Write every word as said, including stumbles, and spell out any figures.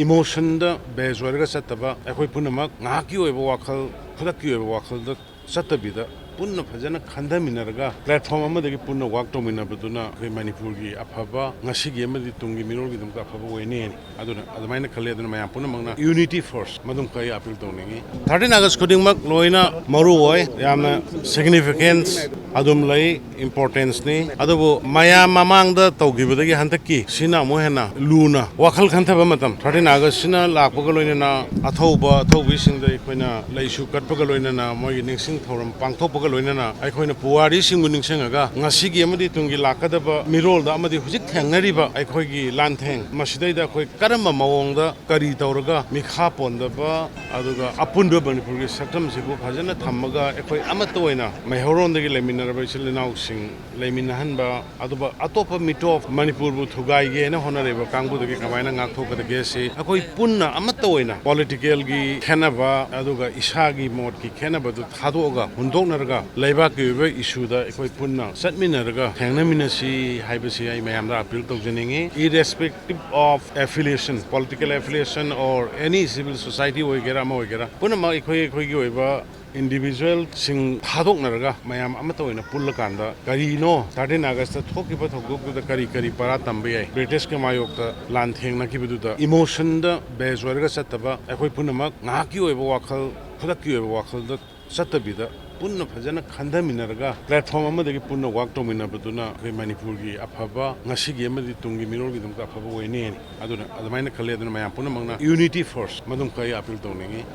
ꯏꯃꯣꯁꯟꯗ ꯕꯦꯁ ꯑꯣꯏꯔꯒ ꯆꯠꯇꯕ, ꯑꯩꯈꯣꯏ ꯄꯨꯝꯅꯃꯛ ꯉꯥꯏꯍꯥꯛꯀꯤ ꯑꯣꯏꯕ ꯋꯥꯈꯜ, ꯈꯨꯗꯛꯀꯤ ꯑꯣꯏꯕ ꯋꯥꯈꯜꯗ ꯆꯠꯇꯕꯤꯗ, ꯄꯨꯟꯅ ꯐꯖꯅ ꯈꯟꯊꯃꯤꯟꯅꯔꯒ, ꯄ꯭ꯂꯦꯠꯐꯣꯝ ꯑꯃꯗꯒꯤ ꯄꯨꯟꯅ ꯋꯥꯛ ꯇꯧꯃꯤꯟꯅꯕꯗꯨꯅ ꯑꯩꯈꯣꯏ ꯃꯅꯤꯄꯨꯔꯒꯤ ꯑꯐꯕ, ꯉꯁꯤꯒꯤ ꯑꯃꯗꯤ ꯇꯨꯡꯒꯤ ꯃꯤꯔꯣꯜꯒꯤꯗꯃꯛꯇ ꯑꯐꯕ ꯑꯣꯏꯅꯤ꯫ ꯑꯗꯨꯅ ꯑꯗꯨꯃꯥꯏꯅ ꯈꯜꯂꯤ꯫ ꯑꯗꯨꯅ ꯃꯌꯥꯝ ꯄꯨꯝꯅꯃꯛꯅ ꯌꯨꯅꯤꯇꯤ ꯐꯥꯔꯁ, ꯃꯗꯨꯃꯈꯛ ꯑꯩ ꯑꯄꯤꯜ ꯇꯧꯅꯤꯡꯉꯤ꯫ ꯊꯥꯔꯇꯤꯟ ꯑꯥꯒꯁ ꯈꯨꯗꯤꯡꯃꯛ ꯂꯣꯏꯅ ꯃꯔꯨ ꯑꯣꯏ, ꯌꯥꯝꯅ ꯁꯤꯒꯅꯤꯐꯤꯀꯦꯟꯁ ꯑꯗꯨꯝ ꯂꯩ, ꯏꯝꯄꯣꯔꯇꯦꯟꯁꯅꯤ꯫ ꯑꯗꯨꯕꯨ ꯃꯌꯥꯝ ꯃꯃꯥꯡꯗ ꯇꯧꯈꯤꯕꯗꯒꯤ ꯍꯟꯗꯛꯀꯤ ꯁꯤꯅ ꯑꯃꯨꯛ ꯍꯦꯟꯅ ꯂꯨꯅ ꯋꯥꯈꯜ ꯈꯟꯊꯕ ꯃꯇꯝ꯫ ꯊꯥꯔꯇꯤꯟ ꯑꯥꯒꯁꯁꯤꯅ ꯂꯥꯛꯄꯒ ꯂꯣꯏꯅꯅ ꯑꯊꯧꯕ ꯑꯊꯧꯕꯤꯁꯤꯡꯗ ꯑꯩꯈꯣꯏꯅ ꯂꯩꯁꯨ ꯀꯠꯄꯒ ꯂꯣꯏꯅꯅ, ꯃꯣꯏꯒꯤ ꯅꯤꯡꯁꯤꯡ ꯊꯧꯔꯝ ꯄꯥꯡꯊꯣꯛꯄꯒ ꯂꯣꯏꯅꯅ, ꯑꯩꯈꯣꯏꯅ ꯄꯨꯋꯥꯔꯤꯁꯤꯡꯕꯨ ꯅꯤꯡꯁꯤꯡꯉꯒ ꯉꯁꯤꯒꯤ ꯑꯃꯗꯤ ꯇꯨꯡꯒꯤ ꯂꯥꯛꯀꯗꯕ ꯃꯤꯔꯣꯜꯗ ꯑꯃꯗꯤ ꯍꯧꯖꯤꯛ ꯊꯦꯡꯅꯔꯤꯕ ꯑꯩꯈꯣꯏꯒꯤ ꯂꯥꯟꯊꯦꯡ, ꯃꯁꯤꯗꯩꯗ ꯑꯩꯈꯣꯏ ꯀꯔꯝꯕ ꯃꯑꯣꯡꯗ ꯀꯔꯤ ꯇꯧꯔꯒ ꯃꯤꯈꯥ ꯄꯣꯟꯗꯕ, ꯑꯗꯨꯒ ꯑꯄꯨꯟꯕ ꯃꯅꯤꯄꯨꯔꯒꯤ ꯁꯛꯇꯝꯁꯤꯕꯨ ꯐꯖꯅ ꯊꯝꯃꯒ ꯑꯩꯈꯣꯏ ꯑꯃꯠꯇ ꯑꯣꯏꯅ ꯃꯩꯍꯧꯔꯣꯟꯗꯒꯤ ꯂꯩꯃꯤꯟꯅꯔꯕ ꯏꯆꯤꯜ ꯏꯅꯥꯎꯁꯤꯡ ꯂꯩꯃꯤꯟꯅꯍꯟꯕ, ꯑꯗꯨꯒ ꯑꯇꯣꯞꯄ ꯃꯤꯇꯣꯞ ꯃꯅꯤꯄꯨꯔꯕꯨ ꯊꯨꯒꯥꯏꯒꯦꯅ ꯍꯣꯠꯅꯔꯤꯕ ꯀꯥꯡꯕꯨꯗꯒꯤ ꯀꯃꯥꯏꯅ ꯉꯥꯛꯊꯣꯛꯀꯗꯒꯦ, ꯁꯤ ꯑꯩꯈꯣꯏ ꯄꯨꯟꯅ ꯑꯃꯠꯇ ꯑꯣꯏꯅ ꯄꯣꯂꯤꯇꯤꯀꯦꯜꯒꯤ ꯈꯦꯠꯅꯕ ꯑꯗꯨꯒ ꯏꯁꯥꯒꯤ ꯃꯣꯠꯀꯤ ꯈꯦꯠꯅꯕꯗꯨ ꯊꯥꯗꯣꯛꯑꯒ, ꯍꯨꯟꯗꯣꯛꯅꯔꯒ, ꯂꯩꯕꯥꯛꯀꯤ ꯑꯣꯏꯕ ꯏꯁꯨꯗ ꯑꯩꯈꯣꯏ ꯄꯨꯟꯅ ꯆꯠꯃꯤꯟꯅꯔꯒ ꯊꯦꯡꯅꯃꯤꯟꯅꯁꯤ ꯍꯥꯏꯕꯁꯤ ꯑꯩ ꯃꯌꯥꯝꯗ appeal ꯇꯧꯖꯅꯤꯡꯉꯤ꯫ Irrespective of affiliation, political affiliation or any civil society ꯑꯣꯏꯒꯦꯔꯥ, ꯑꯃ ꯑꯣꯏꯒꯦꯔꯥ, ꯄꯨꯝꯅꯃꯛ ꯑꯩꯈꯣꯏ ꯑꯩꯈꯣꯏꯒꯤ ꯑꯣꯏꯕ ꯏꯟꯗꯤꯚꯤꯖꯨꯋꯦꯜꯁꯤꯡ ꯊꯥꯗꯣꯛꯅꯔꯒ ꯃꯌꯥꯝ ꯑꯃꯠꯇ ꯑꯣꯏꯅ ꯄꯨꯜꯂꯀꯥꯟꯗ, ꯀꯔꯤꯅꯣ ꯊꯥꯔꯇꯤꯟ ꯑꯥꯒꯁꯇ ꯊꯣꯛꯈꯤꯕ ꯊꯧꯗꯣꯛꯇꯨꯗ ꯀꯔꯤ ꯀꯔꯤ ꯄꯔꯥ ꯇꯝꯕ ꯌꯥꯏ, ꯕ꯭ꯔꯤꯇꯤꯁꯀꯤ ꯃꯥꯌꯣꯛꯇ ꯂꯥꯟ ꯊꯦꯡꯅꯈꯤꯕꯗꯨꯗ ꯏꯃꯣꯁꯟꯗ ꯕꯦꯁ ꯑꯣꯏꯔꯒ ꯆꯠꯇꯕ, ꯑꯩꯈꯣꯏ ꯄꯨꯝꯅꯃꯛ ꯉꯥꯏꯍꯥꯛꯀꯤ ꯑꯣꯏꯕ ꯋꯥꯈꯜ, ꯈꯨꯗꯛꯀꯤ ꯑꯣꯏꯕ ꯋꯥꯈꯜꯗ ꯆꯠꯇꯕꯤꯗ, ꯄꯨꯟꯅ ꯐꯖꯅ ꯈꯟꯊꯃꯤꯟꯅꯔꯒ, ꯄ꯭ꯂꯦꯠꯐꯣꯝ ꯑꯃꯗꯒꯤ ꯄꯨꯟꯅ ꯋꯥꯛ ꯇꯧꯃꯤꯟꯅꯕꯗꯨꯅ ꯑꯩꯈꯣꯏ ꯃꯅꯤꯄꯨꯔꯒꯤ ꯑꯐꯕ, ꯉꯁꯤꯒꯤ ꯑꯃꯗꯤ ꯇꯨꯡꯒꯤ ꯃꯤꯔꯣꯜꯒꯤꯗꯃꯛꯇ ꯑꯐꯕ ꯑꯣꯏꯅꯤ꯫ ꯑꯗꯨꯅ ꯑꯗꯨꯃꯥꯏꯅ ꯈꯜꯂꯤ꯫ ꯑꯗꯨꯅ ꯃꯌꯥꯝ ꯄꯨꯝꯅꯃꯛꯅ ꯌꯨꯅꯤꯇꯤ ꯐꯥꯔꯁ, ꯃꯗꯨꯃꯈꯛ ꯑꯩ ꯑꯄꯤꯜ ꯇꯧꯅꯤꯡꯉꯤ꯫